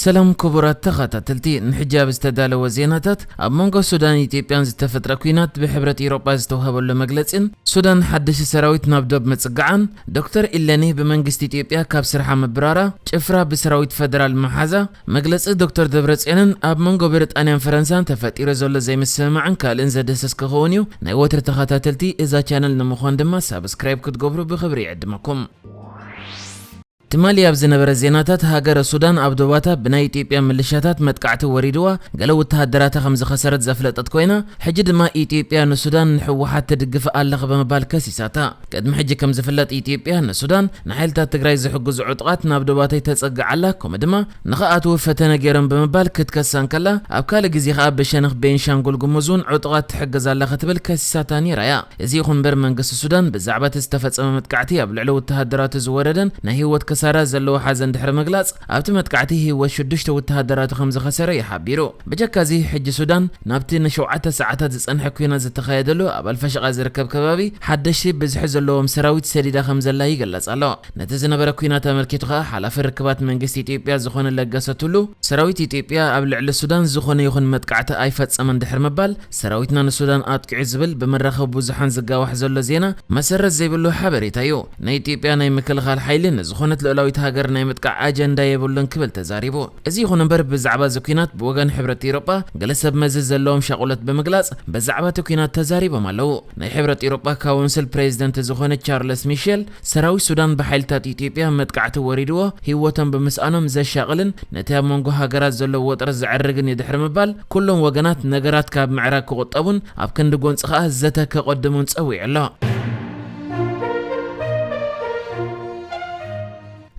ሰላም ክቡራት ተኸታተልቲ፣ ንሕጂ ኣብ ዝተዳለወ ዜናታት፣ ኣብ መንጎ ሱዳን ኢትዮጵያን ዝተፈጥረ ኲናት ብሕብረት ኢሮጳ ዝተውሃበሉ መግለጺን፣ ሱዳን ሓድሽ ሰራዊት ናብ ዶብ ምጽግዓን፣ ዶክተር ኢለኒ ብመንግስቲ ኢትዮጵያ ካብ ስርሓ ምብራራ፣ ጭፍራ ብሰራዊት ፈደራል ምሓዛ፣ መግለጺ ዶክተር ደብረጽዮንን ኣብ መንጎ ብሪጣንያን ፈረንሳን ተፈጢሩ ዘሎ ዘይምስምማዕን ካልእን ዘድህስስ ክኸውን እዩ። ናይ ወትሪ ተኸታተልቲ እዛ ቻነል ንምዃን ድማ ሳብስክራይብ ክትገብሩ ብኽብሪ ይዕድመኩም። ትማሊ ኣብ ዝነበረ ዜናታት፣ ሃገረ ሱዳን ኣብ ዶባታ ብናይ ኢትዮጵያ ምልሻታት መጥቃዕቲ ወሪድዋ፣ ገለ ወተሃደራታ ከም ዝኸሰረት ዘፍለጠት ኮይና፣ ሕጂ ድማ ኢትዮጵያ ንሱዳን ንህወሓት ትድግፍ ኣለኽ ብምባል ከሲሳታ። ቅድሚ ሕጂ ከም ዝፍለጥ፣ ኢትዮጵያ ንሱዳን ንሓይልታት ትግራይ ዝሕግዙ ዕጡቓት ናብ ዶባተይ ተጸግዓላ፣ ከምኡ ድማ ንኽኣትዉ ፈተነ ገይሮም ብምባል ክትከሳ እንከላ፣ ኣብ ካልእ ግዜ ከኣ ብሸነኽ ቤንሻንጉል ጉሙዝ እውን ዕጡቓት ትሕግዝ ኣላ ክትብል ከሲሳታ ነይራ እያ። እዚ ይኹን እምበር፣ መንግስቲ ሱዳን ብዛዕባ እቲ ዝተፈጸመ መጥቃዕቲ ኣብ ልዕሊ ወተሃደራቱ ዝወረደን ናይ ህይወት ክሳራ ዘለዎ ሓዘን ድሕሪ ምግላጽ፣ ኣብቲ መጥቃዕቲ ህይወት ሽዱሽተ ወተሃደራቱ ከም ዝኸሰረ እዩ ሓቢሩ። ብጀካ እዚ፣ ሕጂ ሱዳን ናብቲ ንሸውዓተ ሰዓታት ዝጸንሐ ኲናት ዝተኻየደሉ ኣብ ኣልፋሽቃ ዝርከብ ከባቢ ሓደሽቲ ብዝሒ ዘለዎም ሰራዊት ሰዲዳ ከም ዘላ ይግለጽ ኣሎ። ነቲ ዝነበረ ኲናት ኣመልኪቱ ከኣ፣ ሓላፊ ርክባት መንግስቲ ኢትዮጵያ ዝኾነ ለገሰ ቱሉ፣ ሰራዊት ኢትዮጵያ ኣብ ልዕሊ ሱዳን ዝኾነ ይኹን መጥቃዕቲ ኣይፈጸመን ድሕሪ ምባል፣ ሰራዊትና ንሱዳን ኣጥቂዑ ዝብል ብመራኸቢ ብዙሓን ዝጋዋሕ ዘሎ ዜና መሰረት ዘይብሉ ሓበሬታ እዩ። ናይ ኢትዮጵያ ናይ ምክልኻል ሓይሊ ንዝኾነት ልኡላዊት ሃገር ናይ ምጥቃዕ ኣጀንዳ የብሉን ክብል ተዛሪቡ። እዚ ይኹን እምበር፣ ብዛዕባ እዚ ኲናት ብወገን ሕብረት ኤውሮጳ ገለ ሰብ መዚ ዘለዎም ሻቑሎት ብምግላጽ ብዛዕባ እቲ ኲናት ተዛሪቦም ኣለዉ። ናይ ሕብረት ኤውሮጳ ካውንስል ፕሬዚደንት ዝኾነ ቻርለስ ሚሼል፣ ሰራዊት ሱዳን ብሓይልታት ኢትዮጵያ መጥቃዕቲ ወሪድዎ ህይወቶም ብምስኣኖም ዘሻቕልን ነቲ ኣብ መንጎ ሃገራት ዘሎ ወጥረት ዘዕርግን እዩ ድሕሪ ምባል፣ ኩሎም ወገናት ነገራት ካብ ምዕራግ ክቑጠቡን ኣብ ክንዲ ጎንጺ ከኣ ዘተ ከቐድሙን ጸዊዑ ኣሎ።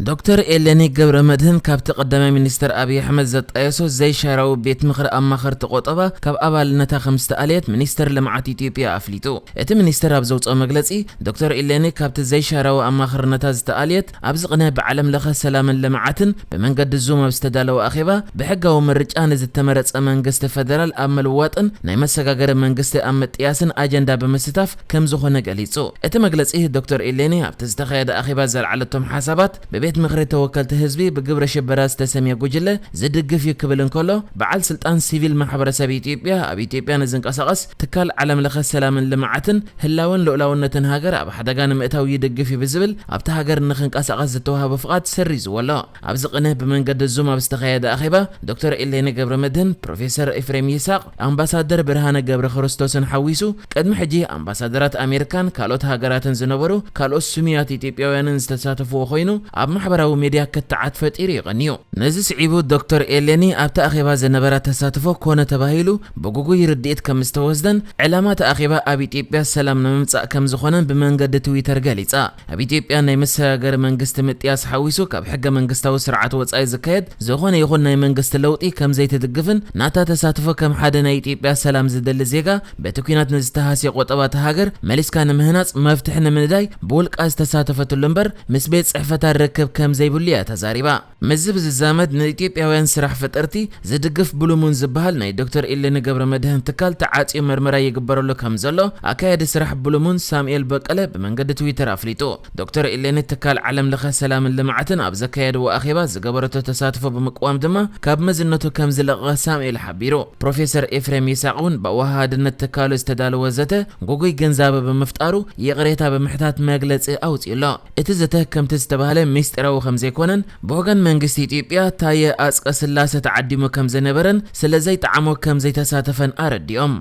ዶክተር ኤሌኒ ገብረ መድህን ካብቲ ቀዳማይ ሚኒስተር ኣብይ ኣሕመድ ዘጣየሶ ዘይሻራዊ ቤት ምኽሪ ኣማኸርቲ ቆጠባ ካብ ኣባልነታ ከም ዝተኣለየት ሚኒስተር ልምዓት ኢትዮጵያ ኣፍሊጡ። እቲ ሚኒስተር ኣብ ዘውፅኦ መግለፂ፣ ዶክተር ኢሌኒ ካብቲ ዘይሻራዊ ኣማኸርነታ ዝተኣልየት፣ ኣብዚ ቅነ ብዓለም ለኸ ሰላምን ልምዓትን ብመንገዲ ዙም ኣብ ዝተዳለወ ኣኼባ፣ ብሕጋዊ ምርጫ ንዝተመረጸ መንግስቲ ፈደራል ኣብ ምልዋጥን ናይ መሰጋገሪ መንግስቲ ኣብ ምጥያስን ኣጀንዳ ብምስታፍ ከም ዝኾነ ገሊጹ። እቲ መግለጺ፣ ዶክተር ኢሌኒ ኣብቲ ዝተኻየደ ኣኼባ ዘልዓለቶም ሓሳባት፣ ብቤት ምኽሪ ተወከልቲ ህዝቢ ብግብረ ሽበራ ዝተሰምየ ጉጅለ ዝድግፍ እዩ ክብል እንከሎ፣ በዓል ስልጣን ሲቪል ማሕበረሰብ ኢትዮጵያ ኣብ ኢትዮጵያ ንዝንቀሳቐስ ትካል ዓለም ለኸ ሰላምን ልምዓትን ህላወን ልኡላውነትን ሃገር ኣብ ሓደጋ ንምእታው ይድግፍ እዩ ብዝብል ኣብታ ሃገር ንኽንቀሳቐስ ዝተዋህቦ ፍቓድ ሰሪዝዎ ኣሎ። ኣብዚ ቅነ ብመንገዲ ዙም ኣብ ዝተኻየደ ኣኼባ ዶክተር ኤሌኒ ገብረ መድህን፣ ፕሮፌሰር ኤፍሬም ይስሐቅ፣ ኣምባሳደር ብርሃነ ገብረ ክርስቶስን ሓዊሱ ቅድሚ ሕጂ ኣምባሳደራት ኣሜሪካን ካልኦት ሃገራትን ዝነበሩ ካልኦት ስሙያት ኢትዮጵያውያንን ዝተሳተፍዎ ኮይኑ ኣብ ማሕበራዊ ሜድያ ክትዓት ፈጢሩ እዩ ቀንዩ። ነዚ ስዒቡ ዶክተር ኤሌኒ ኣብቲ ኣኼባ ዝነበራ ተሳትፎ ኮነ ተባሂሉ ብጉጉይ ርድኢት ከም ዝተወስደን ዕላማ እቲ ኣኼባ ኣብ ኢትዮጵያ ሰላም ንምምጻእ ከም ዝኾነን ብመንገዲ ትዊተር ገሊጻ። ኣብ ኢትዮጵያ ናይ መሰጋገሪ መንግስቲ ምጥያስ ሓዊሱ ካብ ሕገ መንግስታዊ ስርዓት ወጻኢ ዝካየድ ዝኾነ ይኹን ናይ መንግስቲ ለውጢ ከም ዘይትድግፍን ናታ ተሳትፎ ከም ሓደ ናይ ኢትዮጵያ ሰላም ዝደሊ ዜጋ በቲ ኲናት ንዝተሃስየ ቆጠባ እታ ሃገር መሊስካ ንምህናጽ መፍትሒ ንምንዳይ ብውልቃ ዝተሳተፈትሉ እምበር ምስ ቤት ጽሕፈታ ርክብ ከም ዘይብሉ እያ ተዛሪባ። ምስዚ ብዝዛመድ፣ ንኢትዮጵያውያን ስራሕ ፈጠርቲ ዝድግፍ ብሉሙን ዝበሃል ናይ ዶክተር ኢሌኒ ገብረ መድህን ትካል ተዓጽዩ መርመራ ይግበረሉ ከም ዘሎ ኣካያዲ ስራሕ ብሉሙን ሳሙኤል በቀለ ብመንገዲ ትዊተር ኣፍሊጡ። ዶክተር ኢሌኒ ትካል ዓለም ለኸ ሰላምን ልምዓትን ኣብ ዘካየድዎ ኣኼባ ዝገበረቶ ተሳትፎ ብምቅዋም ድማ ካብ መዝነቱ ከም ዝለቐቐ ሳሙኤል ሓቢሩ። ፕሮፌሰር ኤፍሬም ይስሐቅ እውን ብኣወሃሃድነት ትካሉ ዝተዳለወ ዘተ ጉጉይ ግንዛበ ብምፍጣሩ ይቕሬታ ብምሕታት መግለጺ ኣውጺኡ ኣሎ። እቲ ዘተ ከምቲ ዝተባህለ ምስጢራዊ ከም ዘይኮነን ብወገን መንግስቲ ኢትዮጵያ ታየ ኣጽቀ ስላሰ ተዓዲሙ ከም ዝነበረን ስለ ዘይጠዓሞ ከም ዘይተሳተፈን ኣረዲኦም።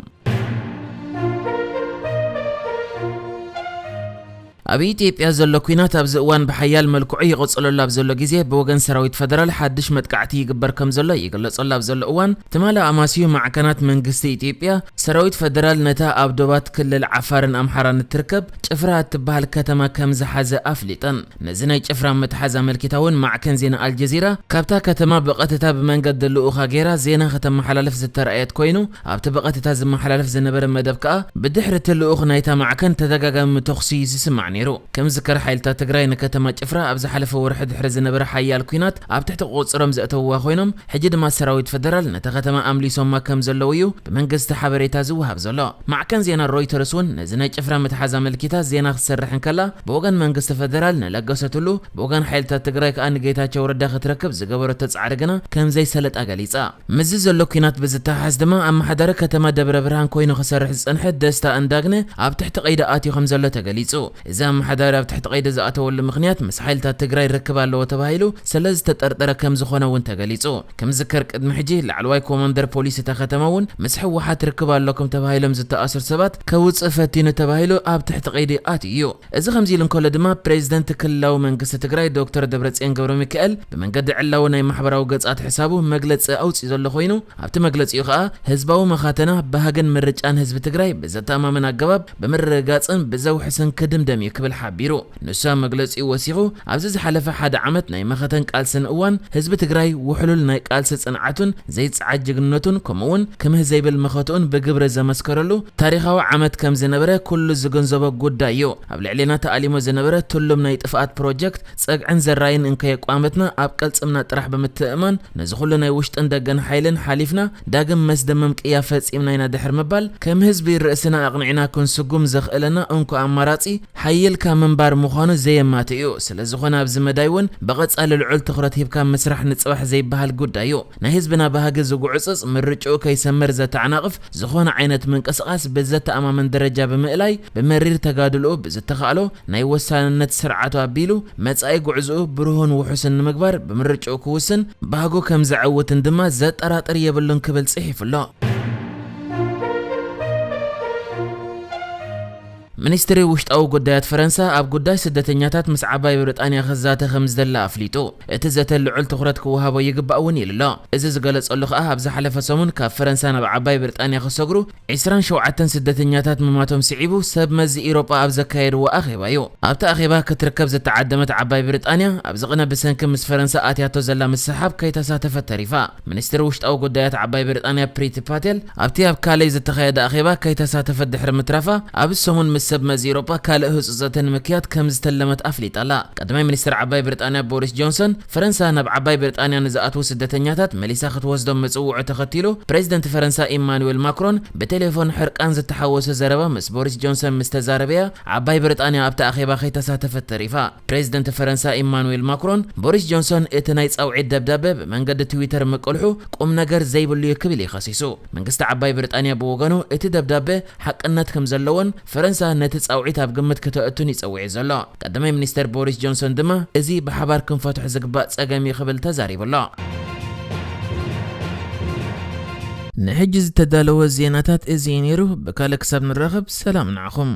ኣብ ኢትዮጵያ ዘሎ ኲናት ኣብዚ እዋን ብሓያል መልክዑ ይቕጽለሉ ኣብ ዘሎ ግዜ ብወገን ሰራዊት ፈደራል ሓድሽ መጥቃዕቲ ይግበር ከም ዘሎ ይግለጸሉ ኣብ ዘሎ እዋን ትማሊ ኣማስዩ ማዕከናት መንግስቲ ኢትዮጵያ ሰራዊት ፈደራል ነታ ኣብ ዶባት ክልል ዓፋርን ኣምሓራን እትርከብ ጭፍራ እትበሃል ከተማ ከም ዝሓዘ ኣፍሊጠን። ነዚ ናይ ጭፍራ ምትሓዝ ኣመልኪታ እውን ማዕከን ዜና ኣልጀዚራ፣ ካብታ ከተማ ብቐጥታ ብመንገዲ ልኡኻ ገይራ ዜና ከተመሓላልፍ ዝተረኣየት ኮይኑ፣ ኣብቲ ብቐጥታ ዝመሓላለፍ ዝነበረ መደብ ከኣ፣ ብድሕሪ እቲ ልኡኽ ናይታ ማዕከን ተደጋጋሚ ተኹሲ እዩ ዝስማዕ ነይሩ። ከም ዝከር ሓይልታት ትግራይ ንከተማ ጭፍራ ኣብ ዝሓለፈ ወርሒ ድሕሪ ዝነበረ ሓያል ኲናት ኣብ ትሕቲ ቁፅሮም ዘእተውዋ ኮይኖም፣ ሕጂ ድማ ሰራዊት ፈደራል ነታ ከተማ ኣምሊሶማ ከም ዘለዉ እዩ ብመንግስቲ ሓበሬታ ዝወሃብ ዘሎ። ማዕከን ዜና ሮይተርስ እውን ነዚ ናይ ጭፍራ ምትሓዝ ኣመልኪታ ዜና ክትሰርሕ እንከላ፣ ብወገን መንግስቲ ፈደራል ንለገሰትሉ፣ ብወገን ሓይልታት ትግራይ ከኣ ንጌታቸው ረዳ ክትረክብ ዝገበረቶ ጻዕሪ ግና ከም ዘይሰለጣ ገሊጻ። ምስዚ ዘሎ ኲናት ብዝተሓሓዝ ድማ ኣመሓዳሪ ከተማ ደብረ ብርሃን ኮይኑ ክሰርሕ ዝጸንሐ ደስታ እንዳግነ ኣብ ትሕቲ ቀይዲ ኣትዩ ከም ዘሎ ተገሊጹ። እዚ ኣመሓዳሪ ኣብ ትሕቲ ቀይዲ ዝኣተወሉ ምኽንያት ምስ ሓይልታት ትግራይ ርክብ ኣለዎ ተባሂሉ ስለ ዝተጠርጠረ ከም ዝኾነ እውን ተገሊጹ። ከም ዝከር ቅድሚ ሕጂ ላዕለዋይ ኮማንደር ፖሊስ እታ ከተማ እውን ምስ ህወሓት ርክብ ኣለኩም ተባሂሎም ዝተኣስሩ ሰባት ከውጽእ ፈቲኑ ተባሂሉ ኣብ ትሕቲ ቀይዲ ኣትዩ እዩ። እዚ ከምዚ ኢሉ እንከሎ ድማ ፕሬዚደንት ክልላዊ መንግስቲ ትግራይ ዶክተር ደብረጽዮን ገብረ ሚካኤል ብመንገዲ ዕላዊ ናይ ማሕበራዊ ገጻት ሕሳቡ መግለጺ ኣውጺኡ ዘሎ ኮይኑ ኣብቲ መግለጺኡ ከኣ ህዝባዊ መኻተና ባህግን ምርጫን ህዝቢ ትግራይ ብዘተኣማምን ኣገባብ ብምርግጋጽን ብዘውሕስን ክድምደም እዩ ክብል ሓቢሩ። ንሱ ኣብ መግለጺኡ ወሲኹ ኣብዚ ዝሓለፈ ሓደ ዓመት ናይ መኸተን ቃልስን እዋን ህዝቢ ትግራይ ውሕሉል ናይ ቃልሲ ጽንዓቱን ዘይጸዓድ ጅግንነቱን ከምኡ እውን ክምህ ዘይብል መኸትኡን ብግብሪ ዘመስከረሉ ታሪኻዊ ዓመት ከም ዝነበረ ኩሉ ዝግንዘቦ ጉዳይ እዩ። ኣብ ልዕሌና ተኣሊሞ ዝነበረ ትሉም ናይ ጥፍኣት ፕሮጀክት ጸግዕን ዘራይን እንከየቋመትና ኣብ ቀልጽምና ጥራሕ ብምትእማን ነዚ ኩሉ ናይ ውሽጥን ደገን ሓይልን ሓሊፍና ዳግም መስደመም ቅያ ፈጺምና ኢና ድሕር ምባል ከም ህዝቢ ርእስና ኣቕኒዕና ክንስጉም ዘኽእለና እንኮ ኣማራጺ ሓይልካ ምንባር ምዃኑ ዘየማትእ እዩ። ስለ ዝኾነ ኣብዚ መዳይ እውን ብቐጻሊ ልዑል ትኹረት ሂብካ ምስራሕ ንጽባሕ ዘይበሃል ጉዳይ እዩ። ናይ ህዝብና ባህጊ ዝጉዕጽጽ ምርጭኡ ከይሰምር ዘተዓናቕፍ ዝኾነ ዓይነት ምንቅስቓስ ብዘተኣማምን ደረጃ ብምእላይ ብመሪር ተጋድልኡ ብዝተኻእሎ ናይ ወሳንነት ስርዓቱ ኣቢሉ መጻኢ ጉዕዝኡ ብሩህን ውሑስን ንምግባር ብምርጭኡ ክውስን ባህጉ ከም ዘዐውትን ድማ ዘጠራጥር የብሉን ክብል ጽሒፉ ኣሎ። ሚኒስትሪ ውሽጣዊ ጉዳያት ፈረንሳ ኣብ ጉዳይ ስደተኛታት ምስ ዓባይ ብሪጣንያ ክዛተ ከም ዝደለ ኣፍሊጡ። እቲ ዘተ ልዑል ትኹረት ክወሃቦ ይግባእ እውን ኢሉ ኣሎ። እዚ ዝገለጸሉ ከኣ ኣብ ዝሓለፈ ሰሙን ካብ ፈረንሳ ናብ ዓባይ ብሪጣንያ ክሰግሩ ዕስራን ሸውዓተን ስደተኛታት ምማቶም ስዒቡ ሰብ መዚ ኢሮጳ ኣብ ዘካየድዎ ኣኼባ እዩ። ኣብቲ ኣኼባ ክትርከብ ዝተዓደመት ዓባይ ብሪጣንያ ኣብዚ ቅነ ብሰንኪ ምስ ፈረንሳ ኣትያቶ ዘላ ምስሕሓብ ከይተሳተፈት ተሪፋ። ሚኒስትሪ ውሽጣዊ ጉዳያት ዓባይ ብሪጣንያ ፕሪቲ ፓቴል ኣብቲ ኣብ ካሌ ዝተኻየደ ኣኼባ ከይተሳተፈት ድሕሪ ምትራፋ ኣብዚ ሰሙን ምስ ሰብ መዚ ኢሮጳ ካልእ ህጹጽ ዘተ ንምክያድ ከም ዝተለመት ኣፍሊጣ ኣላ። ቀዳማይ ሚኒስትር ዓባይ ብሪጣንያ ቦሪስ ጆንሰን ፈረንሳ ናብ ዓባይ ብሪጣንያ ንዝኣትዉ ስደተኛታት መሊሳ ክትወስዶም ምጽውዑ ተኸቲሉ ፕሬዚደንት ፈረንሳ ኢማኑኤል ማክሮን ብቴሌፎን ሕርቃን ዝተሓወሰ ዘረባ ምስ ቦሪስ ጆንሰን ምስ ተዛረበያ ዓባይ ብሪጣንያ ኣብቲ ኣኼባ ከይተሳተፈት ተሪፋ። ፕሬዚደንት ፈረንሳ ኢማኑኤል ማክሮን ቦሪስ ጆንሰን እቲ ናይ ጻውዒት ደብዳበ ብመንገዲ ትዊተር ምቅልሑ ቁም ነገር ዘይብሉ እዩ ክብል እዩ ከሲሱ። መንግስቲ ዓባይ ብሪጣንያ ብወገኑ እቲ ደብዳበ ሓቅነት ከም ዘለዎን ፈረንሳ ነቲ ጻውዒት ኣብ ግምት ክተእቱን ይጸውዕ ዘሎ። ቀዳማይ ሚኒስተር ቦሪስ ጆንሰን ድማ እዚ ብሓባር ክንፈትሖ ዝግባእ ጸገም እዩ ክብል ተዛሪቡ ኣሎ። ንሕጂ ዝተዳለወ ዜናታት እዚ እዩ ነይሩ። ብካልእ ክሳብ ንራኸብ ሰላም ንዓኹም።